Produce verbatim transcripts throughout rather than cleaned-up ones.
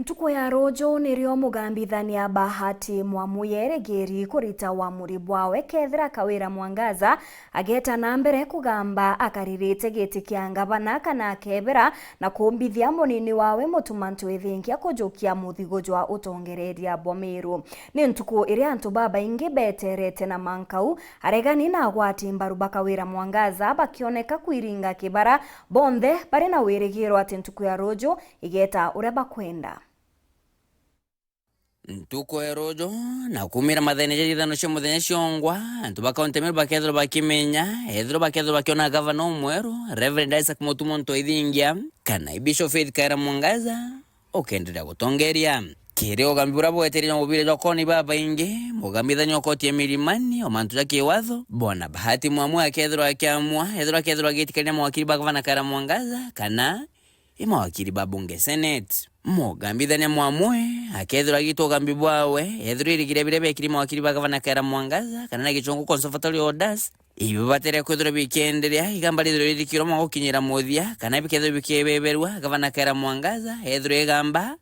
Ntuku ya ruju nirio mugambithania Bahati Mwamuye erigiri kurita wamuri bwawe kethira Kawira Mwangaza ageta na mbere kugamba akaririte giti kia ngavana kana akebera na kumbithia munini wawe Mutuma Ntwithingia kujukia muthigu jwa utongereria bwa Meru. Ni ntuku iria antu babaingi beterete na mankau, aregani na agwati mbaru ba Kawira Mwangaza bakioneka kwiringa kibara, bonthe bari na wirigiro ati ntuku ya ruju igeta uria bakwenda. Ntuku ya ruju, na kumira mathene ja ithano cia muthenya ciongwa, antu ba kaunti ya Meru bakethirwa bakimenya, ethirwa bakethirwa bakiona gavana umweru, Reverend Isaac Mutuma Ntwithingia, kana i Bishop Faith Kawira Mwangaza, ukenderea gutongeria. Kiri ugambi buria bwetereire na mubira jwa koni babaingi, mugambithania wa koti ya Milimani o mantu ja kiwatho, Bwana Bahati Mwamuye akethirwa akiamua, ethirwa akethirwa agitikania na mawakiri ba gavana Kawira Mwangaza, kana i mawakiri ba bunge Senate. Mugambithania Mwamuye akethirwa agita ugambi bwawe, ethirwa irigiria biria biekiri mawakiri ba gavana Kawira Mwangaza, kana na gichungu conservatory orders, ibi batere kwithirwa bikienderea, igamba rithirwa ririkirwa mwa gukinyira muthia, kana bikethirwa bikibeberua, gavana Kawira Mwangaza ethirwa igamba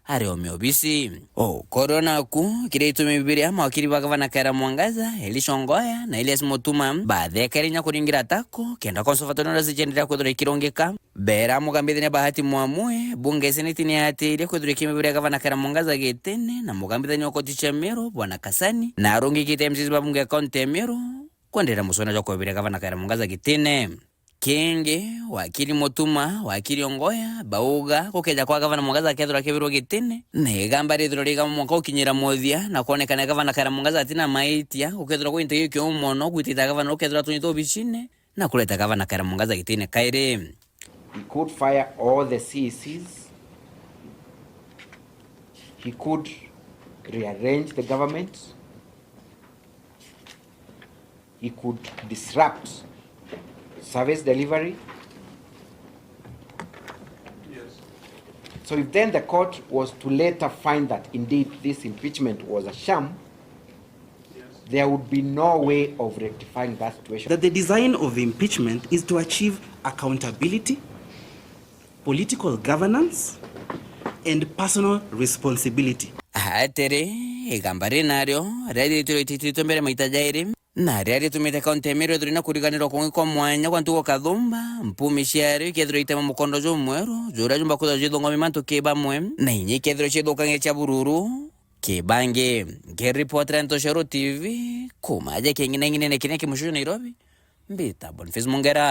ari o miobisi. Ukorwa naku, kiri itumi biria mawakiri ba gavana Kawira Mwangaza, Elisha Ongwae na Elias Mutuma, bathekere inya kuringira tako, kenda conservatory orders cienderea kwithirwa ikirungika. Beera mugambithania Bahati Mwamuye, bunge Senate ni yatiirie kwithirwa ikimibiria gavana Kawira Mwangaza gitine, na mugambithania wa koti cia Meru, Bwana Kasani, na arungikite M C As ba bunge ya kaunti ya Meru kwenderea mucwana jwa kwebiria gavana Kawira Mwangaza gitine. Kingi, wakiri Mutuma, wakiri Ongwae, bauga gukeja kwa gavana Mwangaza akethirwa akebirwa gitine, na igamba rithirwa rigamba mwanka gukinyira muthia, na kwonekana gavana Kawira Mwangaza atina maitia, gukethirwa kwi ntegio kiumu mono gwitita gavana ukethirwa atunyitwe obicine, na kureta gavana Kawira Mwangaza gitine kairi. He could fire all the C E Cs. He could rearrange the government. He could disrupt service delivery. So if then the court was to later find that indeed this impeachment was a sham, there would be no way of rectifying that situation. That the design of impeachment is to achieve accountability, political governance, and personal responsibility. Atiri, igamba riri nario riria ritwire ritititwe mbere maita jairi, na riria ritumite kaunti ya Meru ithirwe na kuriganirwa kungi kwa mwanya gwa ntugo kathumba, mpumi ciario ikethirwa itema mukondo jumweru, juria jumba kwithirwa jithungami mantu ki bamwe, na inya ikethirwa cithukangia cia bururu ki bangi. Nkiripotera Ntoshero T V, kuma aja king'inang'inene kiria ki mucio Nairobi, mbita Boniface Mungera.